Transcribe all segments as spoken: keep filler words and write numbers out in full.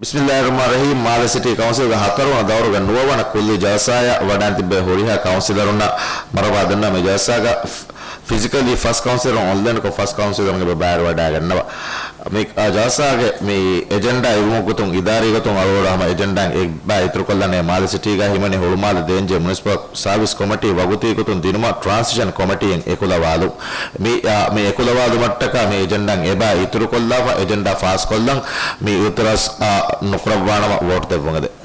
ބިސްމިއްލާހިއްރަޙްމާނިއްރަޙީމް. މާލެ ސިޓީ ކައުންސިލްގެ ހަތަރުވަނަ ދައުރުގެ ނުވަވަނަ ކުއްލި ޖަލްސާއަށް ވަޑައިން ތިއްބެވި ހުރިހާ ކައުންސިލަރުންނަށް މަރުޙަބާ ދަންނަވަން. މި ޖަލްސާގަ ފި-، ފިޒިކަލީ ފަސް ކައުންސިލަރުން އޮންލައިންކޮށް ފަސް ކައުންސިލަރުންގެ ބައިވެރިވަޑައިގަންނަވާ. މި، އާ، ޖަލްސާގެ މި އެޖެންޑާ އިވުމުގެ ގޮތުން އިދާރީ ގޮތުން އަޅުގަނޑު ހަމަ އެޖެންޑާއިން އެއްބައި އިތުރުކޮށްލަން. މާލެ ސިޓީގަ ހިމެނި ހުޅުމާލެ ދޭންޖެހޭ މުނިސިޕަލް ސާވިސް ކޮމިޓީ ވަގުތީ ގޮތުން ދިނުމަށް ޓްރާންސިޝަން ކޮމިޓީއިން އެކުލަވާލުން. މި، އާ، މި އެކުލަވާލުމަށްޓަކާ މި އެޖެންޑާއިން އެބައި އިތުރުކޮށްލާފަ އެޖެންޑާ ފާސްކޮށްލަން. މި އިއުތިރާޒް، އާ، ނުކުރައްވާނަމަ ވޯޓް ދެއްވުން އެދެން.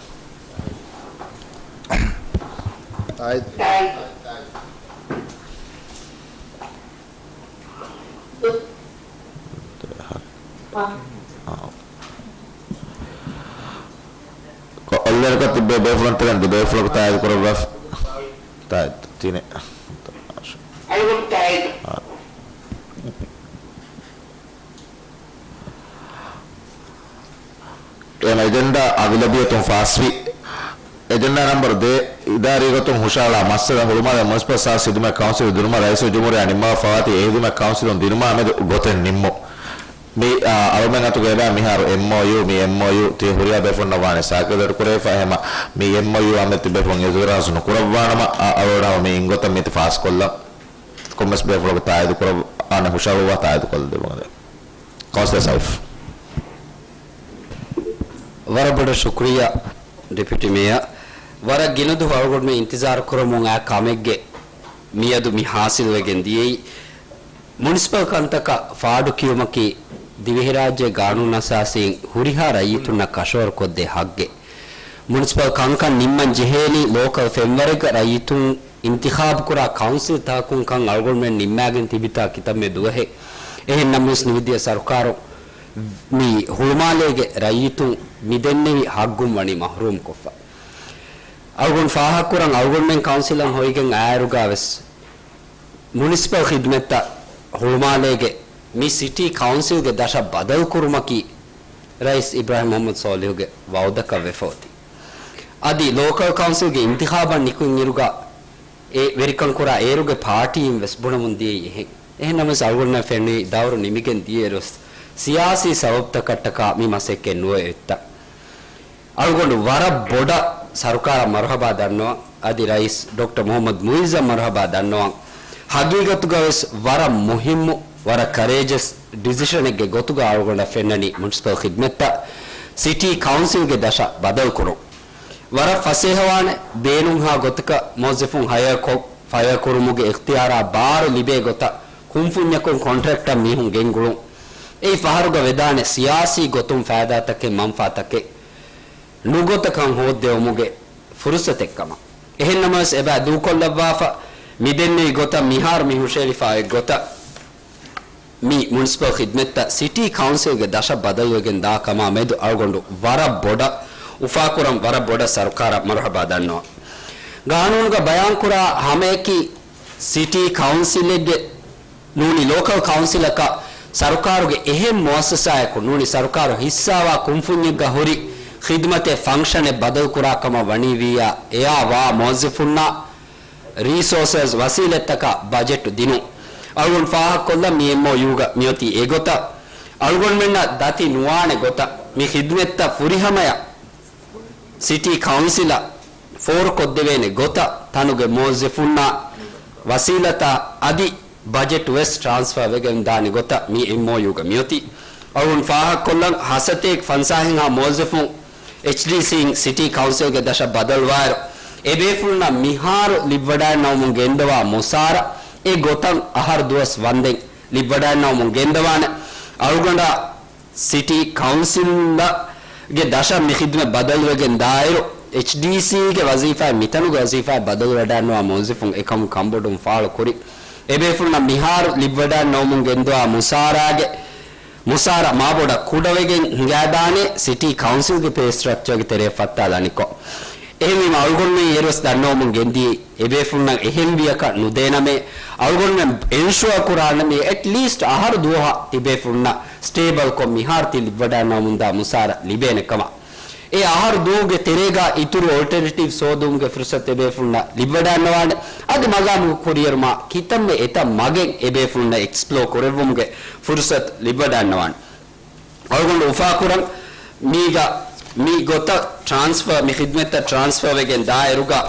ކޮ-، އޮންލައިންކޮށް ތިއްބެވި ބޭފުޅުން ތެރެއިން ދެ ބޭފުޅަކު ތާއީދު ކުރައްވާފަ. ތާއީދު ތިނެއް. އާ. އެމަ އެޖެންޑާ އަޣުލަބިއްޔަތުން ފާސްވި. އެޖެންޑާ ނަމްބަރު ދޭއް، އިދާރީ ގޮތުން ހުށަހަޅާ މައްސަލަ ހުޅުމާލެ މުނިސިޕަލް ސާވިސް ޚިދުމަތް ކައުންސިލު ދިނުމަށް ރައީސުލްޖުމްހޫރިއްޔާ ނިންމާފަވާތީ އެ ޚިދުމަތް ކައުންސިލުން ދިނުމާ މެދު ގޮތެއް ނިންމުން. މި، އާ، އަޅުމެން އަތުގަ އެބަ މިހާރު އެމްއޯޔޫ، މި އެމްއޯޔޫ ތި ހުރިހާ ބޭފުޅުންނަށް ވާނެ ސާކިލޭޓް ކުރެވިފަ. އެހެމަ މި އެމްއޯޔޫ އަމެއް ތިބޭފުޅުން އިތުރާޒު ނުކުރައްވާނަމަ، އާ، އަޅުގަނޑު ހަމަ މި އިން ގޮތަށް މިތި ފާސްކޮށްލަން. ކޮންމެސް ބޭފުޅަކު ތާއީދު ކުރައްވާނެ ހުށަހަޅުއްވާ ތާއީދު ކޮށްލަދެއްވުން. ކައުންސިލަރ ސައިފް. ވަރަށް ބޮޑަށް ޝުކުރިއްޔާ، ޑެޕިއުޓީ މޭޔަރ. ވަރަށް ގިނަ ދުވަހު އަޅުގަނޑުމެން އިންތިޒާރު ކުރަމުން އައި ކަމެއްގެ މިއަދު މި ހާސިލްވެގެން ދިޔައީ، މުނިސިޕަލް ކަންތަކަށް ފާޑު ކިޔުމަކީ ދިވެހިރާއްޖޭ ގާނޫނުއަސާސީން ހުރިހާ ރައްޔިތުންނަށް ކަށަވަރުކޮށްދޭ ހައްގެއް. މުނިސިޕަލް ކަންކަން ނިންމަން ޖެހޭނީ ލޯކަލް ފެންވަރެއްގަ ރައްޔިތުން އިންތިޚާބުކުރާ ކައުންސިލްތަކުން ކަން އަޅުގަނޑުމެން ނިންމާގެން ތިބިތާ ކިތައްމެ ދުވަހެއް. އެހެން ނަމަވެސް ނިވިދިޔަ ސަރުކާރުން މި ހުޅުމާލޭގެ ރައްޔިތުން މި ދެންނެވި ހައްގުން ވަނީ މަހްރޫމްކޮށްފަ. އަޅުގަނޑު ފާހަގަކުރަން އަޅުގަނޑުމެން ކައުންސިލަށް ހޮވިގެން އައިއިރުގަވެސް މުނިސިޕަލް ޚިދުމަތްތައް ހުޅުމާލޭގެ މި ސިޓީ ކައުންސިލްގެ ދަށަށް ބަދަލުކުރުމަކީ ރައީސް އިބްރާހިމް މުޙައްމަދު ޞާލިޙުގެ ވަޢުދަކަށް ވެފަ އޮތީ. އަދި ލޯކަލް ކައުންސިލްގެ އިންތިޚާބަށް ނިކުތްއިރުގަ އެ ވެރިކަން ކުރާ އޭރުގެ ޕާޓީއިން ވެސް ބުނަމުން ދިޔައީ އެހެން. އެހެން ނަމަވެސް އަޅުގަނޑަށް ފެންނަނީ ދައުރު ނިމިގެން ދިޔައިރުވެސް ސިޔާސީ ސަބަބުތަކަށްޓަކާ މި މަސައްކަތް ނުވެއްވިތަ. އަޅުގަނޑު ވަރަށް ބޮޑަށް ސަރުކާރަށް މަރުޙަބާ ދަންނަވަން. އަދި ރައީސް ޑޮކްޓަރ މުޙައްމަދު މުޢިއްޒަށް މަރުޙަބާ ދަންނަވަން. ހަގީގަތުގަވެސް ވަރަށް މުހިއްމު، ވަރަށް ކަރޭޖަސް ޑިސިޝަނެއްގެ ގޮތުގަ އަޅުގަނޑަށް ފެންނަނީ މުނިސިޕަލް ޚިދުމަތްތައް ސިޓީ ކައުންސިލްގެ ދަށަށް ބަދަލުކުރުން. ވަރަށް ފަސޭހަވާނެ ބޭނުންހާ ގޮތަކަށް މުވައްޒަފުން ހަޔަރކޮށް، ފަޔަރކުރުމުގެ އިޚްތިޔާރާ ބާރު ލިބޭ ގޮތަށް ކުންފުންޏަކުން ކޮންޓްރެކްޓަށް މީހުން ގެންގުޅުން. އެއީ ފަހަރުގަ ވެދާނެ ސިޔާސީ ގޮތުން ފައިދާތަކެއް މަންފާތަކެއް ނުގޮތަކަށް ހޯއްދެވުމުގެ ފުރުސަތެއްކަމަށް. އެހެން ނަމަވެސް އެބައި ދޫކޮށްލައްވާފަ، މިދެންނެވި ގޮތަށް މިހާރު މި ހުށައެޅިފައި އޮތް ގޮތަށް، މި މުނިސިޕަލް ޚިދުމަތްތައް ސިޓީ ކައުންސިލްގެ ދަށަށް ބަދަލުވެގެން ދާ ކަމާ މެދު އަޅުގަނޑު ވަރަށް ބޮޑަށް އުފާކުރަން، ވަރަށް ބޮޑަށް ސަރުކާރަށް މަރުޙަބާ ދަންނަވަން. ގާނޫނުގަ ބަޔާންކުރާ ހަމަޔަކީ ސިޓީ ކައުންސިލެއްގެ ނޫނީ ލޯކަލް ކައުންސިލަކަށް ސަރުކާރުގެ އެހެން މުއައްސަސާއަކު ނޫނީ ސަރުކާރު ހިއްސާވާ ކުންފުންޏެއްގަ ހުރި ޚިދުމަތެއް ފަންކްޝަނެއް ބަދަލުކުރާ ކަމަށް ވަނީ ވިއްޔާ އެއާ ވާ މުވައްޒަފުންނަށް ރީސޯސަސް ވަސީލަތްތަކަށް ބަޖެޓު ދިނުން. އަޅުގަނޑު ފާހަގަކޮށްލަން މި އެމްއޯޔޫގަ މިއޮތީ އެގޮތަށް އަޅުގަނޑުމެންނަށް ދަތި ނުވާނެ ގޮތަށް މި ޚިދުމަތްތައް ފުރިހަމަޔަށް ސިޓީ ކައުންސިލަށް ފޯރުކޮށްދެވޭނެ ގޮތަށް ތަނުގެ މުވައްޒަފުންނާ ވަސީލަތާ އަދި ބަޖެޓު ވެސް ޓްރާންސްފާ ވެގެން ދާނެ ގޮތަށް މި އެމްއޯޔޫގަ މިއޮތީ. އަޅުގަނޑު ފާހަގަކޮށްލަން ހަސަތޭކަ ފަންސާހެއްހާ މުވައްޒަފުން އެޗްޑީސީއިން ސިޓީ ކައުންސިލްގެ ދަށަށް ބަދަލުވާއިރު، އެބޭފުޅުންނަށް މިހާރު ލިބިވަޑައިންނަވަމުން ގެންދަވާ މުސާރަ އެ ގޮތަށް އަހަރު ދުވަސް ވަންދެން ލިބިވަޑައިންނަވަމުން ގެންދަވާނެ. އަޅުގަނޑަށް ސިޓީ ކައުންސިލްގެ ދަށަށް މި ޚިދުމަތް ބަދަލުވެގެން ދާއިރު، އެޗްޑީސީގެ ވަޒީފާއެއް މިތަނުގެ ވަޒީފާއެއް ބަދަލުވަޑައިންނަވާ މުވައްޒަފުން އެކަމުން ކަންބޮޑުވުން ފާޅުކުރި. އެބޭފުޅުންނަށް މިހާރު ލިބިވަޑައިންނަވަމުން ގެންދަވާ މުސާރާގެ މުސާރަ މާބޮޑަށް ކުޑަވެގެން ހިނގާދާނެ ސިޓީ ކައުންސިލްގެ ޕޭ ސްޓްރަކްޗާގެ ތެރޭ ފައްތާލަނިކޮށް. އެހެންވީމަ އަޅުގަނޑުމެން އޭރުވެސް ދަންނަވަމުން ގެންދިޔައީ އެބޭފުޅުންނަށް އެހެން ބިޔަކަށް ނުދޭނަމޭ، އަޅުގަނޑުމެން އެންޝުއާ ކުރާނަމޭ، އެޓްލީސްޓް އަހަރު ދުވަހަށް ތިބޭފުޅުންނަށް ސްޓޭބަލްކޮށް މިހާރު ތި ލިބިވަޑައިންނަވަމުންދާ މުސާރަ ލިބޭނެ ކަމަށް. އެ އަހަރު ދުވަހުގެ ތެރޭގަ އިތުރު އޮލްޓަރނޭޓިވް ހޯދުމުގެ ފުރުސަތު އެބޭފުޅުންނަށް ލިބިވަޑައިންނަވާނެ. އަދި މަގާމު ކުރިއެރުމާ ކިތަންމެ އެތައް މަގެއް އެބޭފުޅުންނަށް އެކްސްޕްލޯ ކުރެއްވުމުގެ ފުރުސަތު ލިބިވަޑައިންނަވާނެ. އަޅުގަނޑު އުފާކުރަން މީގަ މި ގޮތަށް ޓްރާންސްފަރ، މި ޚިދްމަތްތައް ޓްރާންސްފަރ ވެގެން ދާއިރުގަ،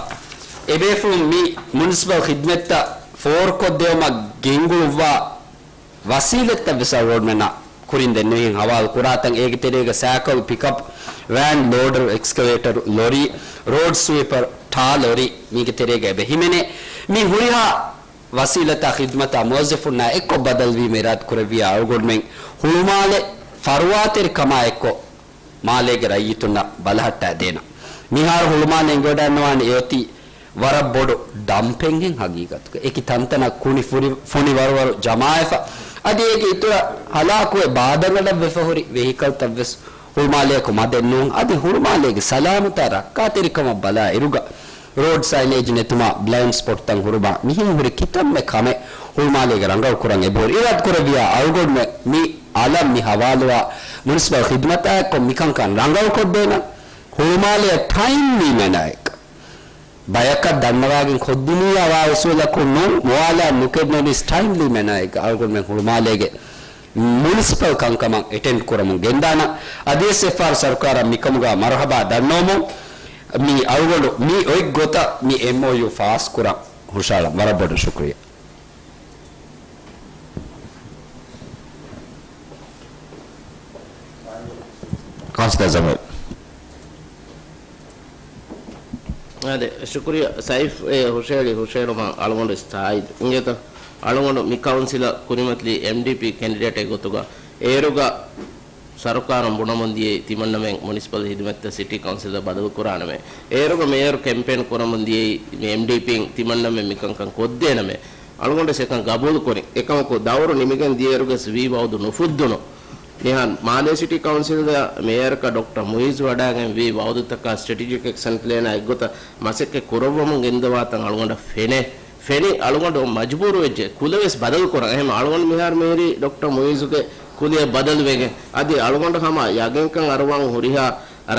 އެބޭފުޅުން މި މުނިސިޕަލް ޚިދްމަތްތައް ފޯރުކޮށްދެވުމަށް ގެންގުޅުއްވާ ވަސީލަތްތައް ވެސް އަޅުގަނޑުމެންނަށް ކުރިން ދެންނެވިހެން ހަވާލު ކުރާތަން. އޭގެ ތެރޭގަ ސައިކަލް، ޕިކަޕް ވޭން، ލޯޑަރު، އެކްސްކަވޭޓަރު، ލޮރީ، ރޯޑް ސްވީޕަރ، ޓާ ލޮރީ މީގެ ތެރޭގަ އެބަ ހިމެނޭ. މި ހުރިހާ ވަސީލަތާ ޚިދްމަތާ މުވައްޒަފުންނާ އެއްކޮށް ބަދަލުވީމަ އިރާދަ ކުރެއްވިޔާ އަޅުގަނޑުމެން ހުޅުމާލެ ފަރުވާތެރިކަމާ އެއްކޮށް މާލޭގެ ރައްޔިތުންނަށް ބަލަހައްޓާ ދޭނަން. މިހާރު ހުޅުމާލެ އެނގިވަޑައިގަންނަވާނެ އެއޮތީ ވަރަށް ބޮޑު ޑަމްޕެއްހެން ހަގީގަތުގަ. އެކި ތަންތަނަށް ކުނި ފުރި، ފޮނި ވަރުވަރު ޖަމާވެފަ. އަދި އޭގެ އިތުރަށް ހަލާކުވެ ބާދަގަނޑަށް ވެފަ ހުރި ވެހިކަލްތައް ވެސް ހުޅުމާލެއަކު މަދެއް ނޫން. އަދި ހުޅުމާލޭގެ ސަލާމަތާ ރައްކާތެރިކަމަށް ބަލާ އިރުގަ، ރޯޑް ސައިނޭޖް ނެތުމާ، ބްލައިންޑް ސްޕޮޓްތައް ހުރުމާ، މިހެން ހުރި ކިތަންމެ ކަމެއް ހުޅުމާލޭގެ ރަނގަޅު ކުރަން އެބަހުރި. އިރާދަ ކުރެއްވިޔާ އަޅުގަނޑުމެން މި އަލަށް މި ހަވާލުވާ މުނިސިޕަލް ޚިދްމަތާއެއްކޮށް މިކަންކަން ރަނގަޅުކޮށްދޭނަން. ހުޅުމާލެއަށް ޓައިމްލީ މެނާއެއްގަ ބަޔަކަށް ދަންނަވާގެން ކޮށްދިނިއްޔާ ވާ އުސޫލަކުން ނޫން، މުވާލާ ނުކެނޑެނީސް ޓައިމްލީ މެނާއެއްގަ އަޅުގަނޑުމެން ހުޅުމާލޭގެ މުނިސިޕަލް ކަންކަމަށް އެޓެންޑް ކުރަމުން ގެންދާނަން. އަދިވެސް އެފްއާރް ސަރުކާރަށް މިކަމުގަ މަރުހަބާ ދަންނަވަމުން، މި އަޅުގަނޑު މި އޮތް ގޮތަށް މި އެމްއޯޔޫ ފާސް ކުރަން ހުށަހަޅަން. ވަރަށް ބޮޑަށް ޝުކުރިއްޔާ. ކައުންސިލަރ ޒަމީލް. އާދެ، ޝުކުރިއްޔާ ސައިފް އެ ހުށަހެޅި ހުށަހެޅުމަށް އަޅުގަނޑު ސާއިދު. އިނގޭތަ؟ އަޅުގަނޑު މި ކައުންސިލަށް ކުރިމަތިލީ އެމްޑީޕީ ކެންޑިޑޭޓެއް ގޮތުގަ. އޭރުގަ ސަރުކާރުން ބުނަމުން ދިޔައީ ތިމަންނަމެން މުނިސިޕަލް ހިދުމަތްތައް ސިޓީ ކައުންސިލަށް ބަދަލު ކުރާނަމޭ. އޭރުގަ މޭޔަރު ކެމްޕޭން ކުރަމުން ދިޔައީ މި އެމްޑީޕީން ތިމަންނަމެން މިކަންކަން ކޮށްދޭނަމޭ. އަޅުގަނޑުވެސް އެކަން ގަބޫލުކުރިން. އެކަމަކު، ދައުރު ނިމިގެން ދިޔައިރުގަސް ވީ ވައުދު ނުފުއްދުނު. މިހާރު މާލޭ ސިޓީ ކައުންސިލްގަ މޭޔަރަކަށް ޑޮކްޓަރ މުއިއްޒު ވަޑައިގެން ވީ ވައުދުތަކާ ސްޓްރެޓެޖިކް އެކްޝަން ޕްލޭނާ އެއްގޮތަށް މަސައްކަތް ކުރައްވަމުން ގެންދަވާތަން އަޅުގަނޑަށް ފެނޭ. ފެނި އަޅުގަނޑު މަޖުބޫރު ވެއްޖެ ކުލަވެސް ބަދަލު ކުރަން. އެހެން އަޅުގަނޑު މިހާރު މޭރީ ޑޮކްޓަރ މުއިއްޒުގެ ކުލިއަށް ބަދަލުވެގެން. އަދި އަޅުގަނޑު ހަމަ ޔަގީންކަން އަރުވާން ހުރިހާ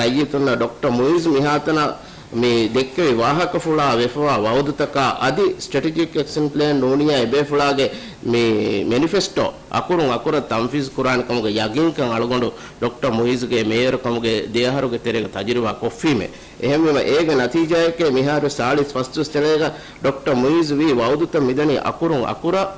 ރައްޔިތުންނަށް ޑޮކްޓަރ މުއިއްޒު މިހާތަނަށް މި ދެއްކެވި ވާހަކަފުޅާ ވެފަވާ ވައުދުތަކާ އަދި ސްޓްރެޓެޖިކް އެކްޝަން ޕްލޭން ނޫނިޔާ އެބޭފުޅާގެ މި މެނިފެސްޓޯ އަކުރުން އަކުރަށް ތަންފީޒު ކުރާނެ ކަމުގެ ޔަގީންކަން އަޅުގަނޑު ޑޮކްޓަރ މުއިއްޒުގެ މޭޔަރު ކަމުގެ ދެ އަހަރުގެ ތެރޭގަ ތަޖުރިބާ ކޮށްފީމޭ. އެހެންވީމަ އޭގެ ނަތީޖާއެކޭ މިހާރު ސާޅީސް ފަސްދުވަސް ތެރޭގަ ޑޮކްޓަރ މުއިއްޒު ވީ ވައުދުތައް މިދަނީ އަކުރުން އަކުރަށް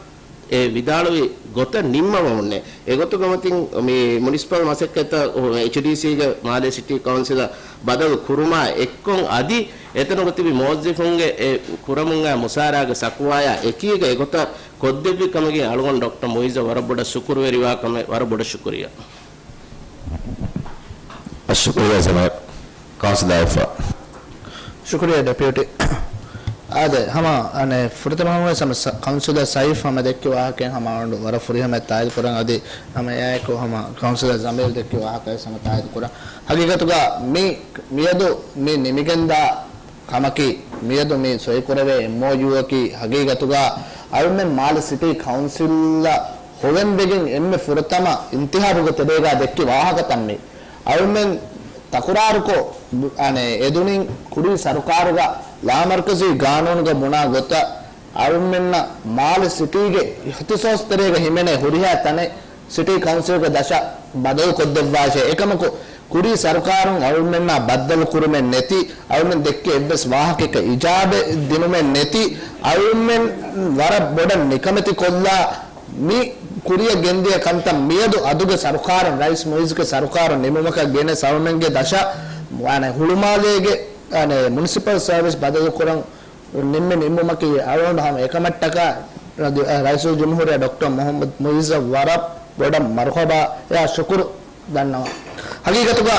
އެ ވިދާޅުވި ގޮތަށް ނިންމަވަމުންނޭ. އެގޮތުގަ މަތިން މި މުނިސިޕަލް މަސައްކަތްތައް އެޗްޑީސީގެ މާލޭ ސިޓީ ކައުންސިލަށް ބަދަލު ކުރުމާ އެއްކޮށް އަދި އެތަނުގަ ތިބި މުވައްޒަފުންގެ އެ ކުރަމުން އައި މުސާރާގެ ސަކުވާޔާ އެކީގަ އެގޮތަށް ކޮށްދެއްވި ކަމުގެ އަޅުގަނޑު ޑޮކްޓަރ މުއިއްޒަށް ވަރަށް ބޮޑަށް ޝުކުރުވެރިވާ ކަމެއް ވަރަށް ބޮޑަށް ޝުކުރިއްޔާ. އައްޝުކުރު ޒަމީރް، ކައުންސިލަރ ސައިފް. ޝުކުރިއްޔާ ޑެޕިއުޓީ. އާދެ، ހަމަ، އަނެ، ފުރަތަމަ ހަމަ ސަ-، ކައުންސިލަރ ސައިފް ހަމަ ދެއްކި ވާހަކައިން ހަމަ އަޅުގަނޑު ވަރަށް ފުރިހަމައަށް ތާއީދު ކުރަން އަދި ހަމަ އެއާއެކު ހަމަ ކައުންސިލަރ ޒަމީލް ދެއްކި ވާހަކައިސް ހަމަ ތާއީދު ކުރަން. ހަގީގަތުގަ މި މިއަދު މި ނިމިގެންދާ ކަމަކީ، މިއަދު މި ސޮއިކުރެވޭ އެމްއޯޔޫއަކީ ހަގީގަތުގަ އަޅުމެން މާލެ ސިޓީ ކައުންސިލްއަށް ހޮވެން ވެގެން އެންމެ ފުރަތަމަ އިންތިހާބުގެ ތެރޭގަ ދެއްކި ވާހަކަތައް މީ. އަޅުމެން ތަކުރާރުކޮށް، އަނެ، އެދުނިން ކުރީ ސަރުކާރުގަ ލާމަރުކަޒީ ގާނޫނުގަ ބުނާ ގޮތަށް އަޅުމެންނަށް މާލެ ސިޓީގެ އިހްތިސޯސް ތެރޭގަ ހިމެނޭ ހުރިހާ ތަނެއް ސިޓީ ކައުންސިލްގެ ދަށަށް ބަދަލުކޮށްދެއްވާށޭ. އެކަމަކު، ކުރީ ސަރުކާރުން އަޅުމެންނާ ބައްދަލު ކުރުމެއް ނެތި، އަޅުމެން ދެއްކި އެއްވެސް ވާހަކައަކަށް އިޖާބަ ދިނުމެއް ނެތި، އަޅުމެން ވަރަށް ބޮޑަށް ނިކަމެތި ކޮށްލާ، މި ކުރިއަށް ގެންދިޔަ ކަންތައް މިއަދު އަދުގެ ސަރުކާރުން، ރައީސް މުއިއްޒުގެ ސަރުކާރުން ނިމުމަކަށް ގެނެސް އަޅުމެންގެ ދަށަށް، އަނެ، ހުޅުމާލޭގެ، އަނެ، މުނިސިޕަލް ސަރވިސް ބަދަލުކުރަން ނިންމި ނިންމުމަކީ އަޅުގަނޑު ހަމަ އެކަމަށްޓަކާ ރައީސުލްޖުމްހޫރިއްޔާ ޑޮކްޓަރ މުހައްމަދު މުއިއްޒަށް ވަރަށް ބޮޑަށް މަރުހަބާ އެއާ ޝުކުރު ދަންނަވަން. ހަގީގަތުގަ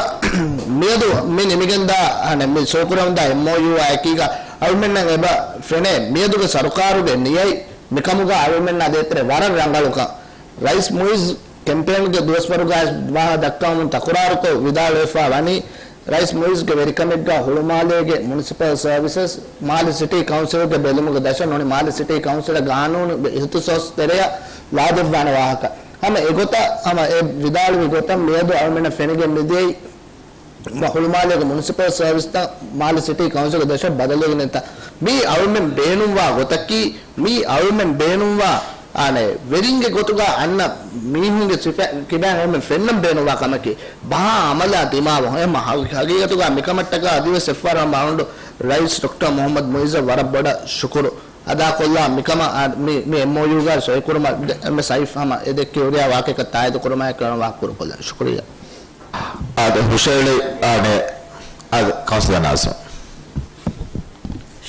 މިއަދު މި ނިމިގެންދާ، އަނެ، މި ސޮއިކުރަމުންދާ އެމްއޯޔޫއާ އެކީގަ އަޅުމެންނަށް އެބަ ފެނޭ މިއަދުގެ ސަރުކާރުގެ ނިޔަތް މިކަމުގަ އަޅުމެންނާ ދޭތެރޭ ވަރަށް ރަނގަޅުކަން. ރައީސް މުއިއްޒު ކެމްޕޭންގެ ދުވަސްވަރުގަ ވާހަކަ ދައްކަވަމުން ތަކުރާރުކޮށް ވިދާޅުވެފަ ވަނީ، ރައީސް މުއިއްޒުގެ ވެރިކަމެއްގަ ހުޅުމާލޭގެ މުނިސިޕަލް ސަރވިސަސް މާލެ ސިޓީ ކައުންސިލްގެ ބެލުމުގެ ދަށަށް ނޫނީ މާލެ ސިޓީ ކައުންސިލަށް ގާނޫނު އިހްތިސޯސް ތެރެއަށް ލާދެއްވާނެ ވާހަކަ. ހަމަ އެގޮތަށް ހަމަ އެ ވިދާޅުވި ގޮތަށް މިއަދު އަޅުމެންނަށް ފެނިގެން މިދިޔައީ ހުޅުމާލޭގެ މުނިސިޕަލް ސަރވިސްތައް މާލެ ސިޓީ ކައުންސިލްގެ ދަށަށް ބަދަލުވެގެން އެތަ. މީ އަޅުމެން ބޭނުންވާ ގޮތަކީ، މީ އަޅުމެން ބޭނުންވާ އާނެ، ވެރިންގެ ގޮތުގަ އަންނަ މީހުންގެ ސިފަ ކިބައިން އެންމެން ފެންނަން ބޭނުންވާ ކަމަކީ، ބަހާ އަމަލާ ދިމާވަން. އެހެންމަ ހަގީ-، ހަގީގަތުގަ މިކަމަށްޓަކާ އަދިވެސް އެއްފަހަރު ހަމަ އަޅުގަނޑު ރައީސް ޑޮކްޓަރ މުޙައްމަދު މުޢިއްޒަށް ވަރަށް ބޮޑަށް ޝުކުރު އަދާކޮށްލާ، މިކަމަށް އާ، މި، މި އެމްއޯޔޫގަ ސޮއިކުރުމަށް ދެ-، އެންމެ ސައިފް ހަމަ އެ ދެއްކި ހުރިހާ ވާހަކައަކަށް ތާއީދު ކުރުމާއެކު ވާހަކަ ކުރުކޮށްލަން. ޝުކުރިއްޔާ. އާދެ، ހުށައެޅި، އާނެ، އާދެ، ކައުންސިލަރ ނާޒިމް.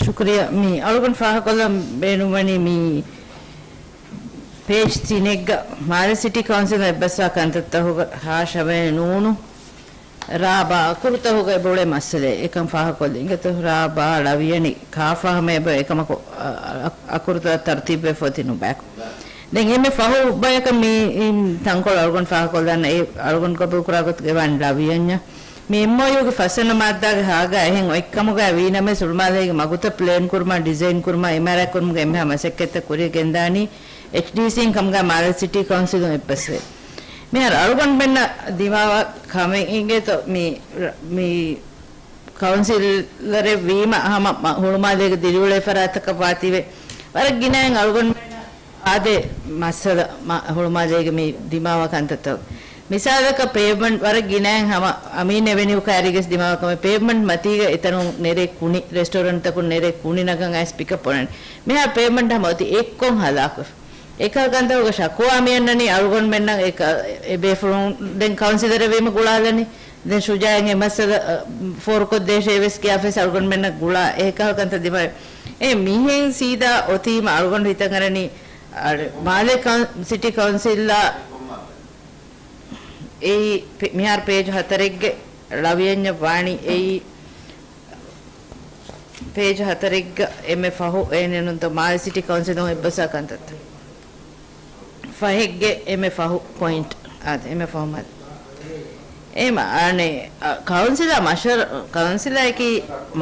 ޝުކުރިއްޔާ. މި އަޅުގަނޑު ފާހަގަކޮށްލަން ބޭނުންވަނީ މި ޕޭޖް ތިނެއްގަ މާލެ ސިޓީ ކައުންސިލުން އެއްބަސްވާ ކަންތައްތަކުގަ ހާ ޝަވޭން ނޫނު ރާ ބާ އަކުރުތަކުގައި ބޮޅޭ މައްސަލައެއް އެކަން ފާހަގަކޮށްލި އިނގޭތޯ. ރާ ބާ ޅަވިޔަނި ކާފާ ހަމަ އެބަ އެކަމަކު، އަ، އަ، އަކުރުތައް ތަރުތީބުވެފަ އޮތީ ނުބައިކު. ދެން އެންމެ ފަހު ބަޔަކަށް މި، އިން، ތަންކޮޅު އަޅުގަނޑު ފާހަގަކޮށްލަން އެ އަޅުގަނޑު ގަބޫލުކުރާ ގޮތުގައި ވާން ޅަވިޔަންޏާ. މި އެމްއޯޔޫގެ ފަސްވަނަ މާއްދާގެ ހާގާ އެހެން އޮތްކަމުގައި ވީނަމަވެސް ސުލުމާލޭގެ މަގުތައް ޕްލޭން ކުރުމާ، ޑިޒައިން ކުރުމާ، އިމާރާތް ކުރުމުގެ އެންމެހާ މަސައްކަތްތައް ކުރިއަށް ގެންދާނީ އެޗްޑީސީން ކަމުގައި މާލެ ސިޓީ ކައުންސިލުން އެއްބަސްވޭ. މިހާރު އަޅުގަނޑުމެންނަށް ދިމާވާ ކަމެއް އިނގޭތޯ މި، މި ކައުންސިލަރެއް ވީމަ ހަމަ މަ-، ހުޅުމާލޭގެ ދިރިއުޅޭ ފަރާތަކަށް ވާތީވެ ވަރަށް ގިނައިން އަޅުގަނޑުމެންނަށް އާދެ މައްސަލަ މަ-، ހުޅުމާލޭގެ މި ދިމާވާ ކަންތައްތައް. މިސާލަކަށް ޕޭވްމަންޓް ވަރަށް ގިނައިން ހަމަ އަމީން އެވެނިއު ކައިރީގެސް ދިމާވާ ކަމެއް ޕޭވްމަންޓް މަތީގަ އެތަނުން ނެރޭ ކުނި، ރެސްޓޯރެންޓްތަކުން ނެރޭ ކުނި ނަގަން އައިސް ޕިކަޕް އޮނަނީ. މިހާރު ޕޭވްމަންޓް ހަމަ އޮތީ އެއްކޮށް ހަލާކުވެފަ. އެކަހަލަ ކަންތަކުގެ ޝަކުވާ މިއަންނަނީ އަޅުގަނޑުމެންނަށް އެ ކަ-، އެ ބޭފުޅުން ދެން ކައުންސިލަރެއް ވީމަ ގުޅާލަނީ. ދެން ޝުޖާއަށް އެ މައްސަލަ، އަ، ފޯރުކޮށްދޭށޭ ވެސް ކިޔާފައިސް އަޅުގަނޑުމެންނަށް ގުޅާ އެ ކަހަލަ ކަންތައް ދިމާވެ. އެ މިހެން ސީދާ އޮތީމަ އަޅުގަނޑު ހިތަށް އަރަނީ، އަ، މާލެ ކައު-، ސިޓީ ކައުންސިލްއާ އެއީ ޕެ-، މިހާރު ޕޭޖް ހަތަރެއްގެ ޅަވިޔަންޏަށް ވާނީ އެއީ ޕޭޖް ހަތަރެއްގަ އެންމެ ފަހު އޭނެ ނުންތޯ މާލެ ސިޓީ ކައުންސިލުން އެއްބަސްވާ ކަންތައްތައް. ފަހެއްގެ އެންމެ ފަހު ޕޮއިންޓް. އާދެ، އެންމެ ފަހު މާލެ. އެހެމަ، އަނެ، އަ، ކައުންސިލާ މަޝްވަރާ، ކައުންސިލާއަކީ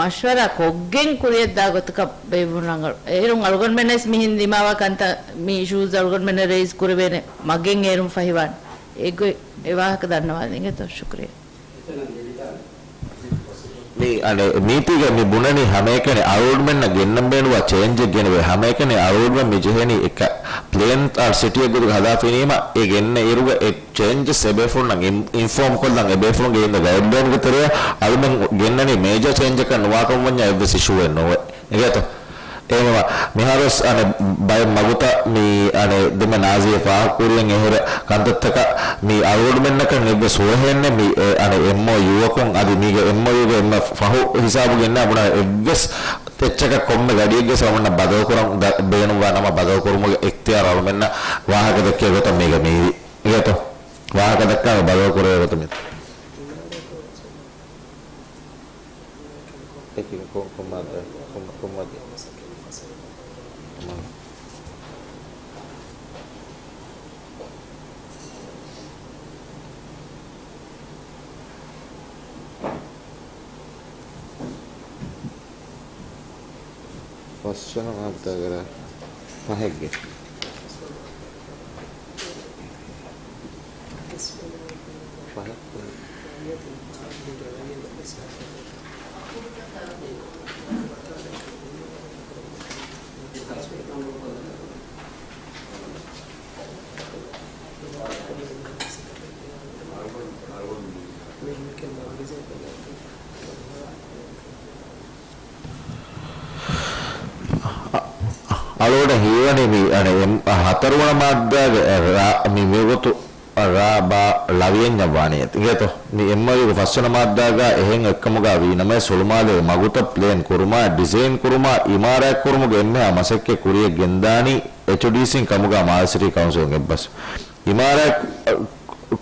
މަޝްވަރާ ކޮށްގެން ކުރިއަށްދާ ގޮތަކަށް ބޭއްވުނު ރަނގަޅު. އޭރުން އަޅުގަނޑުމެންނަށް ވެސް މިހެން ދިމާވާ ކަންތައް މި އިޝޫސް އަޅުގަނޑުމެންނަށް ރޭޒް ކުރެވޭނެ މަގެއް އޭރުން ފަހިވާނެ. އެގޮތް އެ ވާހަކަ ދަންނަވާލި އިނގޭތޯ؟ ޝުކުރިއްޔާ. މި، އަނެ، މީތީގަ މި ބުނަނީ ހަމައެކަނި އަޅުގަނޑުމެންނަށް ގެންނަން ބޭނުންވާ ޗޭންޖެއް ގެނެވޭ. ހަމައެކަނި އަޅުގަނޑުމެން މި ޖެހެނީ އެކަ ޕްލޭން އާ ސިޓީއެއް ގޮތުގަ ހަދާފިނީމަ އެ ގެންނަ އިރުގަ އެ ޗޭންޖެސް އެބޭފުޅުންނަށް އިން-، އިންފޯމް ކޮށްލަން އެބޭފުޅުންގެ އިން ގައިޑްލައިންގެ ތެރެއަށް އަޅުމެން ގެންނަނީ މޭޖާ ޗޭންޖަކަށް ނުވާކަމަށްވަންޏާ އެއްވެސް އިޝޫއެއް ނޯވޭ. އިނގޭތޯ؟ އެހެންވީމަ، މިހާރުވެސް އަނެއް ބައެއް މަގުތައް މި އަނެއް ދެންމެ ނާޒިޔާ ފާހަގަކުރިއަށް އެހެރަ ކަންތައްތަކަށް މި އަޅުގަނޑުމެންނަކަށް އެއްވެސް ހުވަހެއްނެއް މި އެ އަނެއް އެމްއޯޔޫއަކުން އަދި މީގެ އެމްއޯޔޫގެ އެންމެ ފަހު ހިސާބުގަ އިންނާ ބުނާ އެއްވެސް އެއްޗަކަށް ކޮންމެ ގަޑިއެއްގެ ސަމަންނަ ބަދަލުކުރަން ދަ-، ބޭނުންވާ ނަމަ ބަދަލުކުރުމުގެ އިޚްތިޔާރު އަޅުމެންނަށް ވާހަކަ ދެއްކޭ ގޮތަށް މީގަ މީ އިނގޭތޯ؟ ވާހަކަ ދައްކާ ބަދަލު ކުރޭ ގޮތަށް މި. އެކި ކޮ-، ކޮންމާ ދަ-، ކޮން-، ކޮންމާ ދަ-، މަ-، ފަސްވަނަ މާއްދާގެ ރާ ފަހެއްގެ. ފަހެއް. އަޅުގަނޑަށް ހީވަނީ މި އަނެއް އެމް-، ހަތަރުވަނަ މާއްދާގެ ރާ މި މިވަގުތު ރާ ބާ ޅަވިޔަންޏަށް ވާނީ އިނގޭތޯ؟ މި އެމްއޯޔޫގެ ފަސްވަނަ މާއްދާގަ އެހެން އޮތްކަމުގަ ވީނަމަވެސް ހުޅުމާލޭގެ މަގުތައް ޕްލޭން ކުރުމާ، ޑިޒައިން ކުރުމާ، އިމާރާތް ކުރުމުގެ އެންމެހާ މަސައްކަތް ކުރިއަށް ގެންދާނީ އެޗްޑީސީން ކަމުގަ މާލެ ސިޓީ ކައުންސިލުން އެއްބަސް. އިމާރާތް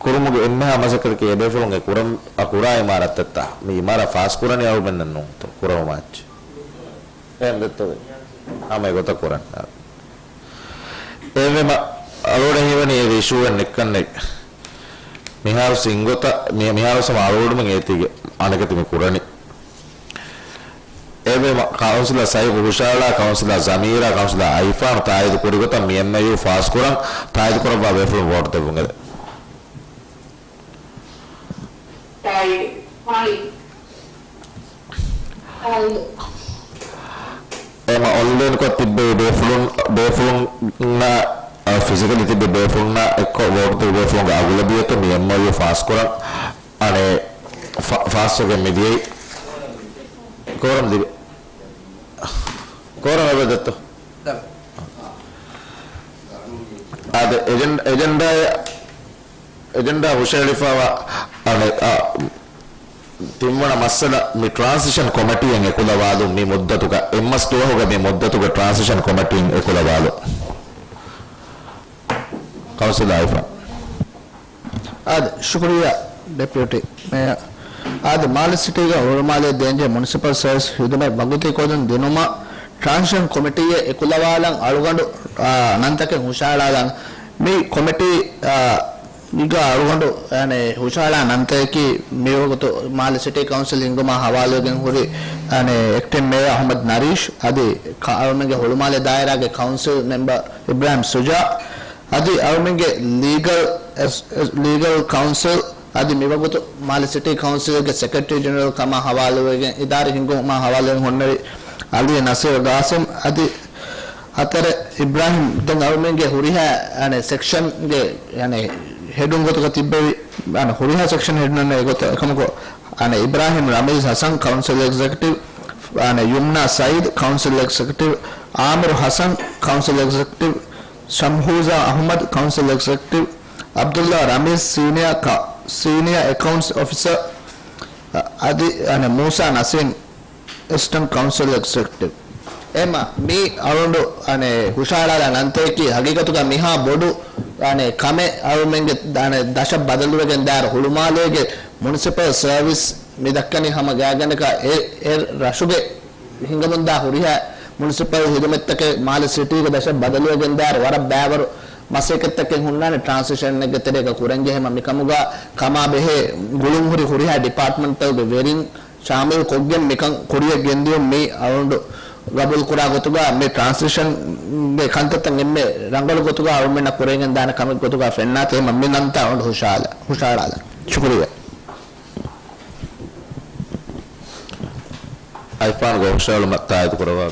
ކުރުމުގެ އެންމެހާ މަސައްކަތަކީ އެބޭފުޅުން އެ ކުރަން، އަ، ކުރާ އިމާރާތްތައްތައް. މި އިމާރާތް ފާސް ކުރަނީ އަޅުގަނޑުމެންނަށް ނޫންތޯ ކުރައްވާ މާއްޗި. އެހެން ދެއްތޯ؟ ހަމަ އެގޮތަށް ކުރަން. އެހެންވީމަ އަޅުގަނޑަށް ހީވަނީ އޭގެ އިޝޫއެއް ނެތްކަންނޭނގެ. މިހާރު ސިންގޮތަށް، މި-، މިހާރު ހަމަ އަޅުގަނޑުމެން އޭތީގެ އަނެކަތި މި ކުރަނީ. އެހެންވީމަ ކައުންސިލަރ ސައިފް ހުށަހަޅާ، ކައުންސިލަރ ޒަމީރާ، ކައުންސިލަރ އައިފާން ތާއީދު ކުރި ގޮތަށް މި އެމްއޯޔޫ ފާސް ކުރަން ތާއީދު ކުރައްވާ ބޭފުޅުން ވޯޓް ދެއްވުން އެދެން. އެހެންވީމަ އޮންލައިންކޮށް ތިއްބެވި ބޭފުޅުން، ބޭފުޅުންނަށް އާ، ފިޒިކަލީ ތިބި ބޭފުޅުންނާ އެއްކޮށް ވޯޓު ދެއްވި ބޭފުޅުންގެ އަޣުލަބިއްޔަތު މި އެމްއޯޔޫ ފާސްކުރަން، އަނެއް، ފާ-، ފާސްވެގެން މިދިޔައީ. ކޯރަމް ލިބި-، ކޯރަމް އެބަ ދެއްތޯ؟ އާދެ، އެޖެން-، އެޖެންޑާ، އެޖެންޑާ ހުށަހެޅިފައިވާ އަނެއް، އާ، ތިންވަނަ މައްސަލަ، މި ޓްރާންސިޝަން ކޮމިޓީއަށް އެކުލަވާލުން. މި މުއްދަތުގަ، އެއްމަސް ދުވަހުގަ މި މުއްދަތުގަ ޓްރާންސިޝަން ކޮމިޓީއަށް އެކުލަވާލުން. ކައުންސިލަރ އައިފާން. އާދެ، ޝުކުރިއްޔާ ޑެޕިއުޓީ މޭޔަރ. އާދެ، މާލެ ސިޓީގަ ހުޅުމާލޭ ދޭންޖެހޭ މުނިސިޕަލް ސަރވިސް ހިދުމަތް ވަގުތީކޮށްލަން ދިނުމަށް ޓްރާންސިޝަން ކޮމިޓީއެއް އެކުލަވާލަން އަޅުގަނޑު، އާ، ނަންތަކެއް ހުށަހަޅާލަން. މި ކޮމިޓީ، އާ، އިގާ އަޅުގަނޑު، އަނެއް، ހުށަހަޅާ ނަންތަކަކީ މިވަގުތު މާލެ ސިޓީ ކައުންސިލް ހިންގުމާ ހަވާލުވެގެން ހުރި، އަނެއް، އެކްޓިން މޭޔަރ އަޙްމަދު ނަރީޝް، އަދި ކަ-، އަޅުމެންގެ ހުޅުމާލެ ދާއިރާގެ ކައުންސިލް މެމްބަރ އިބްރާހިމް ޝުޖާ، އަދި އަޅުމެންގެ ލީގަލް އެސް-، އެސް-، ލީގަލް ކައުންސިލް، އަދި މިވަގުތު މާލެ ސިޓީ ކައުންސިލްގެ ސެކްރެޓަރީ ޖެނެރަލް ކަމާ ހަވާލުވެގެން، އިދާރީ ހިންގުމާ ހަވާލުވެގެން ހުންނެވި އަލީ ނަސީރު ގާސިމް، އަދި ހަތަރެއް އިބްރާހިމް. ދެން އަޅުމެންގެ ހުރިހާ، އަނެއް، ސެކްޝަންގެ، އަނެއް، ހެޑުން ގޮތުގަ ތިއްބެވި، އަނެއް، ހުރިހާ ސެކްޝަން ހެޑުންނެއް ގޮތަށް އެކަމަކު، އަނެއް، އިބްރާހިމް ރަމީޒް ހަސަން ކައުންސިލް އެގްޒެކެޓިވް، އަނެއް، ޔުމްނާ ސައީދް ކައުންސިލް އެގްޒެކެޓިވް، އާމިރު ހަސަން ކައުންސިލް އެގްޒެކެޓިވް، ޝަމްހޫޒާ އަޙްމަދު ކައުންސިލް އެގްޒެކެޓިވް، ޢަބްދުﷲ ރަމީޒް ސީނިއަރ ކަ-، ސީނިއަރ އެކައުންޓްސް އޮފިސަރ، އަދި، އަނެއް، މޫސާ ނަސީމް އެސިސްޓެންޓް ކައުންސިލް އެގްޒެކެޓިވް. އެމަ މި އަޅުގަނޑު، އަނެއް، ހުށަހަޅާލާ ނަންތަކަކީ ހަގީގަތުގަ މިހާ ބޮޑު، އަނެއް، ކަމެއް އަޅުމެންގެ، އަނެއް، ދަށަށް ބަދަލުވެގެން ދާއިރު ހުޅުމާލޭގެ މުނިސިޕަލް ސަރވިސް މި ދައްކަނީ ހަމަ ގާތްގަނޑަކަށް އެ، އެ ރަށުގެ ހިނގަމުންދާ ހުރިހާ މުނިސިޕަލް ހިދުމަތްތަކެއް މާލެ ސިޓީގެ ދަށަށް ބަދަލުވެގެންދާއިރު ވަރަށް ބައިވަރު މަސައްކަތްތަކެއް ހުންނާނެ ޓްރާންސިޝަނެއްގެ ތެރޭގަ ކުރަންޖެހޭ. މިކަމުގަ ކަމާ ބެހޭ ގުޅުންހުރި ހުރިހާ ޑިޕާޓްމަންޓްތަކުގެ ވެރިން ޝާމިލް ކޮށްގެން މިކަން ކުރިއަށް ގެންދިޔުން މި އަޅުގަނޑު ގަބޫލުކުރާ ގޮތުގަ މި ޓްރާންސިޝަންގެ ކަންތައްތައް އެންމެ ރަނގަޅު ގޮތުގަ އަޅުމެންނަށް ކުރެވިގެން ދާނެ ކަމެއް ގޮތުގަ ފެންނާތީ މަ މި ނަންތައް އަޅުގަނޑު ހުށަހަޅާ-، ހުށަހަޅާލަން. ޝުކުރިއްޔާ. އައިފާންގެ ހުށަހެޅުމަށް ތާއީދު ކުރައްވާ.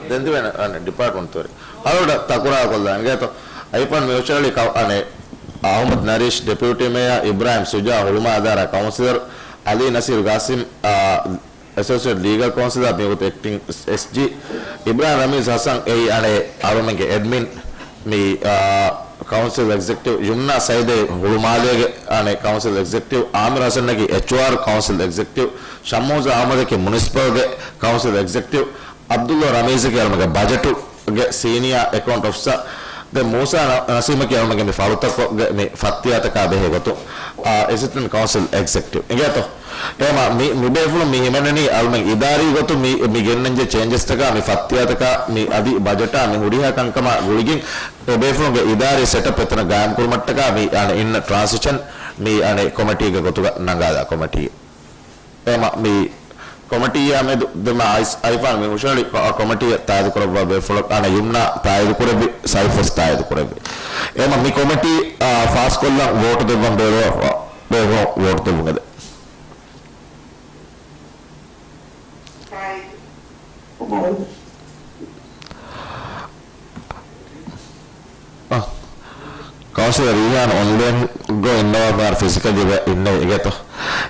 ދެން ތިބެން އަނެއް ޑިޕާޓްމަންޓް ތުރި އަޅުގަނޑަށް ތަކުރާރު ކޮށްލާން ގޭތޯ؟ އައިފާން މި ހުށަހެޅި ކަ-، އަނެއް އަޙްމަދު ނަރީޝް ޑެޕިއުޓީ މޭޔަރ، އިބްރާހިމް ޝުޖާ ހުޅުމާލެ ދާއިރާ ކައުންސިލަރު، އަލީ ނަސީރު ގާސިމް، އާ، އެސޯސިއޭޓް ލީގަލް ކައުންސިލަރ މިވަގުތު އެކްޓިން އެސްޖީ، އިބްރާހިމް ރަމީޒް ހަސަން އެއީ އަނެއް އަޅުމެންގެ އެޑްމިން، މި، އާ، ކައުންސިލް އެގްޒެކްޓިވް، ޔުމްނާ ސައީދޭ ހުޅުމާލޭގެ އަނެއް ކައުންސިލް އެގްޒެކްޓިވް، އާމިރު ހަސަންއަކީ އެޗްއާރް ކައުންސިލް އެގްޒެކްޓިވް، ޝަމްހޫޒާ އަޙްމަދަކީ މުނިސިޕަލްގެ ކައުންސިލް އެގްޒެކްޓިވް، ޢަބްދުﷲ ރަމީޒަކީ އަޅުމެންގެ ބަޖެޓުގެ ސީނިއާ އެކައުންޓް އޮފިސަރ، ދެން މޫސާ ނަ-، ނަސީމަކީ އަޅުމެންގެ މި ފަޅުތަކުގެ މި ފައްތިޔާތަކާ ބެހޭ ގޮތުން، އާ، އެސިސްޓެންޓް ކައުންސިލް އެގްޒެކްޓިވް. އިނގޭތޯ؟ އެހެމަ މި، މި ބޭފުޅުން މި ހިމެނެނީ އަޅުމެން އިދާރީ ގޮތުން މި، މި ގެންނަންޖެހޭ ޗޭންޖެސްތަކާ، މި ފައްތިޔާތަކާ، މި އަދި ބަޖެޓާ، މި ހުރިހާ ކަންކަމާ ގުޅިގެން އެ ބޭފުޅުންގެ އިދާރީ ސެޓަޕް އެތަނަށް ގާއިމް ކުރުމަށްޓަކާ މި އަނެއް އިންނަ ޓްރާންސިޝަން މި އަނެއް ކޮމިޓީގެ ގޮތުގަ ނަންގާލާ ކޮމިޓީ. އެހެމަ މި ކޮމިޓީއާ މެދު ދެމަ އައިސް އައިފާން މި ހުށަހެޅި ކޮ-، ކޮމިޓީއަށް ތާއީދު ކުރައްވާ ބޭފުޅަށް އަނެއް ޔުމްނާ ތާއީދު ކުރެއްވި، ސައިފަސް ތާއީދު ކުރެއްވި. އެހެމަ މި ކޮމިޓީ، އާ، ފާސްކޮށްލަން ވޯޓު ދެއްވަން ބޭރު-، ބޭފުޅުން ވޯޓު ދެއްވުން އެދެ. އަ، ކައުންސިލަރ ރީހާން އޮންލައިންގަ އިންނަވާ މާރު ފިޒިކަލީ އިންނެވި އިނގޭތޯ؟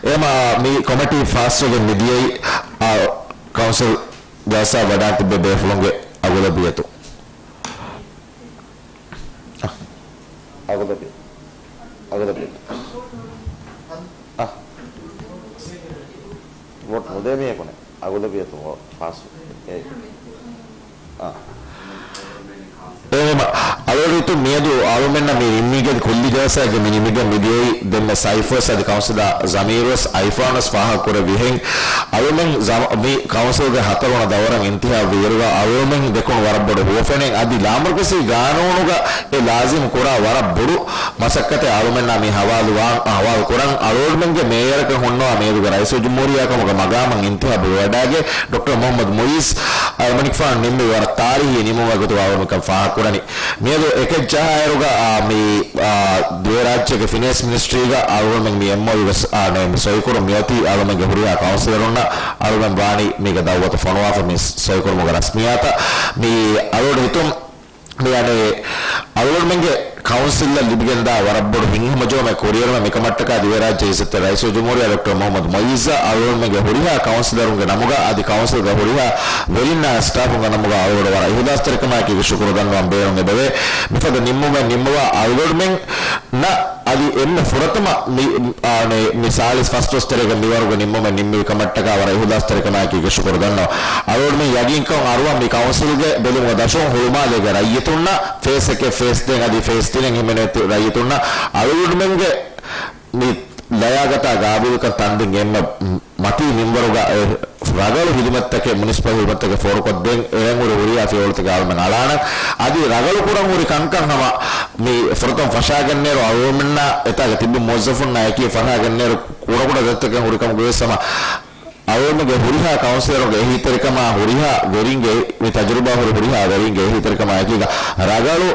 އެހެމަ މި ކޮމިޓީ ފާސްވެގެން މިދިޔައީ، އާ، ކައުންސިލް ޖަލްސާ ވަޑާން ތިއްބެވި ބޭފުޅުންގެ އަޣުލަބިއްޔަތު. އަ، އަޣުލަބިއްޔަތު. އަޣުލަބިއްޔަތު. އަ، ވޯޓް ނުދޭ މީހަކު ނެތް. އަޣުލަބިއްޔަތު ފާސް. އެ. އާ. އެހެމަ އަޅުގަނޑު މިއަދު އަޅުމެންނަށް މި ނިންމީގެ ކުއްލި ޖަލްސާގެ މި ނިމިގެން މިދިޔައީ ދެންމެ ސައިފްވެސް އަދި ކައުންސިލާ ޒަމީރުވެސް އައިފާންވެސް ފާހަގަކުރެއްވިހެން، އަޅުމެން ޒަ-، މި ކައުންސިލްގެ ހަތަރުވަނަ ދައުރަށް އިންތިހާބު ވިއިރުގަ އަޅުމެން ދެކުނު ވަރަށް ބޮޑު ހުވަފެނެއް އަދި ލާމަރުކަޒީ ގާނޫނުގަ އެ ލާޒިމް ކުރާ ވަރަށް ބޮޑު މަސައްކަތެއް އަޅުމެންނާ މި ހަވާލު ވާ-، ހަވާލު ކުރަން. އަޅުގަނޑުމެންގެ މޭޔަރަކަށް ހުންނަވާ މިއަދުގެ ރައީސުލްޖުމްހޫރިއްޔާ ކަމުގެ މަގާމަށް އިންތިހާބު ވެވަޑައިގެ ޑޮކްޓަރ މުހައްމަދު މުއިއްޒު އަޅުގަނޑު މަނިކުފާނު ނިންމެވި ވަރަށް ތާރީހީ ނިންމުމެއް ގޮތުގަ އަޅުގަނޑު މިކަން ފާހަގަކުރަނީ. މިއަދު އެކެއް ޖަހާއިރުގަ، އާ، މި، އާ، ދިވެހިރާއްޖޭގެ ފިނޭންސް މިނިސްޓްރީގަ އަޅުގަނޑުމެން މި އެމްއޯޔޫ ވެސް، އާ، ނޭ، މި ސޮއިކުރުން މިއޮތީ އަޅުގަނޑުމެންގެ ހުރިހާ ކައުންސިލަރުންނަށް އަޅުގަނޑުމެން ވާނީ މީގެ ދައުވަތު ފޮނުވާފަ މި ސޮއިކުރުމުގެ ރަސްމިއްޔާތަށް. މި އަޅުގަނޑު ހިތުން މި އަނެއް އަޅުގަނޑުމެންގެ ކައުންސިލަށް ލިބިގެންދާ ވަރަށް ބޮޑު ހިތްހަމަޖެހުމެއް ކުރިއެރުމެއް މިކަމަށްޓަކާ ދިވެހިރާއްޖެ އިއްޒަތްތެރި ރައީސުލްޖުމްހޫރިއްޔާ ޑޮކްޓަރ މުހައްމަދު މުއިއްޒަށް އަޅުގަނޑުމެންގެ ހުރިހާ ކައުންސިލަރުންގެ ނަމުގަ އަދި ކައުންސިލްގެ ހުރިހާ ވެރިންނާ ސްޓާފުންގެ ނަމުގަ އަޅުގަނޑު ވަރަށް އިހުލާސްތެރިކަމާއެކީގަ ޝުކުރު ދަންނަވަން ބޭނުން އެބަވޭ. މިފަދަ ނިންމުމެއް ނިންމުވާ އަޅުގަނޑުމެންނަށް އަދި އެންމެ ފުރަތަމަ މި، އާ، މި، މި ސާޅީސް ފަސްދޮއްސަށް ތެރޭގަ މިވަރުގެ ނިންމުމެއް ނިންމިވި ކަމަށްޓަކާ ވަރަށް އިހުލާސްތެރިކަމާއެކީގަ ޝުކުރު ދަންނަވަން. އަޅުގަނޑުމެން ޔަގީންކަން އަރުވަން މި ކައުންސިލްގެ ބެލުމުގެ ދަށުން ހުޅުމާލޭގެ ރައްޔިތުންނަށް ފޭސް އެކެއް ފޭސް ދެއެއް އަދި ފޭސް ތިނެއް ހިމެނޭ ތި-، ރައްޔިތުންނަށް އަޅުގަނޑުމެންގެ މި ލަޔާގަތާ ގާބިލްކަން ތަންދެން އެންމެ މަތީ މިންވަރުގަ އެ ރަގަޅު ހިދުމަތްތަކެއް، މުނިސިޕަލް ހިދުމަތްތަކެއް ފޯރުކޮށްދޭން އެހެން ހުރި ހުރިހާ ފިޔަވަޅުތަކެއް އަޅުމެން އަޅާނަން. އަދި ރަގަޅު ކުރަން ހުރި ކަންކަން ހަމަ މި ފުރަތަމަ ފަށާގެންނޭރު އަޅުމެންނާ އެތާގެ ތިބި މުވައްޒަފުންނާ އެކީ ފަށާގެންނޭރު ކުޑަކުޑަ ދަތިތަކެއް ހުރި ކަމުގަވެސް ހަމަ އަޅުމެންގެ ހުރިހާ ކައުންސިލަރުންގެ އެހީތެރިކަމާ ހުރިހާ ވެރިންގެ މި ތަޖުރިބާ ހުރި ހުރިހާ ވެރިންގެ އެހީތެރިކަމާ އެކީގަ ރަގަޅު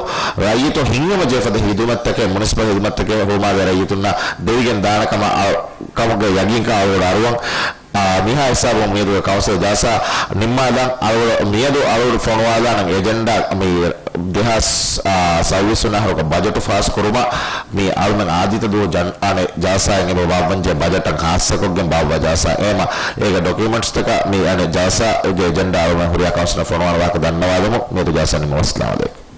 ރައްޔިތުން ހިތްހަމަޖެހިފަދަ ހިދުމަތްތަކެއް މުނިސިޕަލް ހިދުމަތްތަކެއް ހުޅުމާލޭ ރައްޔިތުންނަށް ދެވިގެން ދާނެ ކަމަށް އަ-، ކަމުގެ ޔަގީންކަން އަޅުގަނޑު އަރުވަން. އާ، މިހާ ހިސާބުން މިއަދުގެ ކައުންސިލް ޖަލްސާ ނިންމާލަން. އަޅުގަނޑު މިއަދު އަޅުގަނޑު ފޮނުވާލާނަން އެޖެންޑާ މި ދެހާސް، އާ، ސައުވީސް ވަނަ އަހަރުގެ ބަޖެޓު ފާސް ކުރުމަށް މި އަޅުމެން އާދިއްތަ ދުވަހު ޖަން-، އަނެއް ޖަލްސާއެއް އެބަ ބާއްވަންޖެހޭ ބަޖެޓަށް ހާއްސަކޮށްގެން ބާއްވާ ޖަލްސާ އެމަ އޭގެ ޑޮކިއުމެންޓްސްތަކަށް މި އަނެއް ޖަލްސާގެ އެޖެންޑާ އަޅުމެން ހުރިހާ ކައުންސިލަށް ފޮނުވާނެ ވާހަކަ ދަންނަވާލަމުން މިއަދު ޖަލްސާ ނިމުމަށް. އައްސަލާމު ޢަލައިކުމް.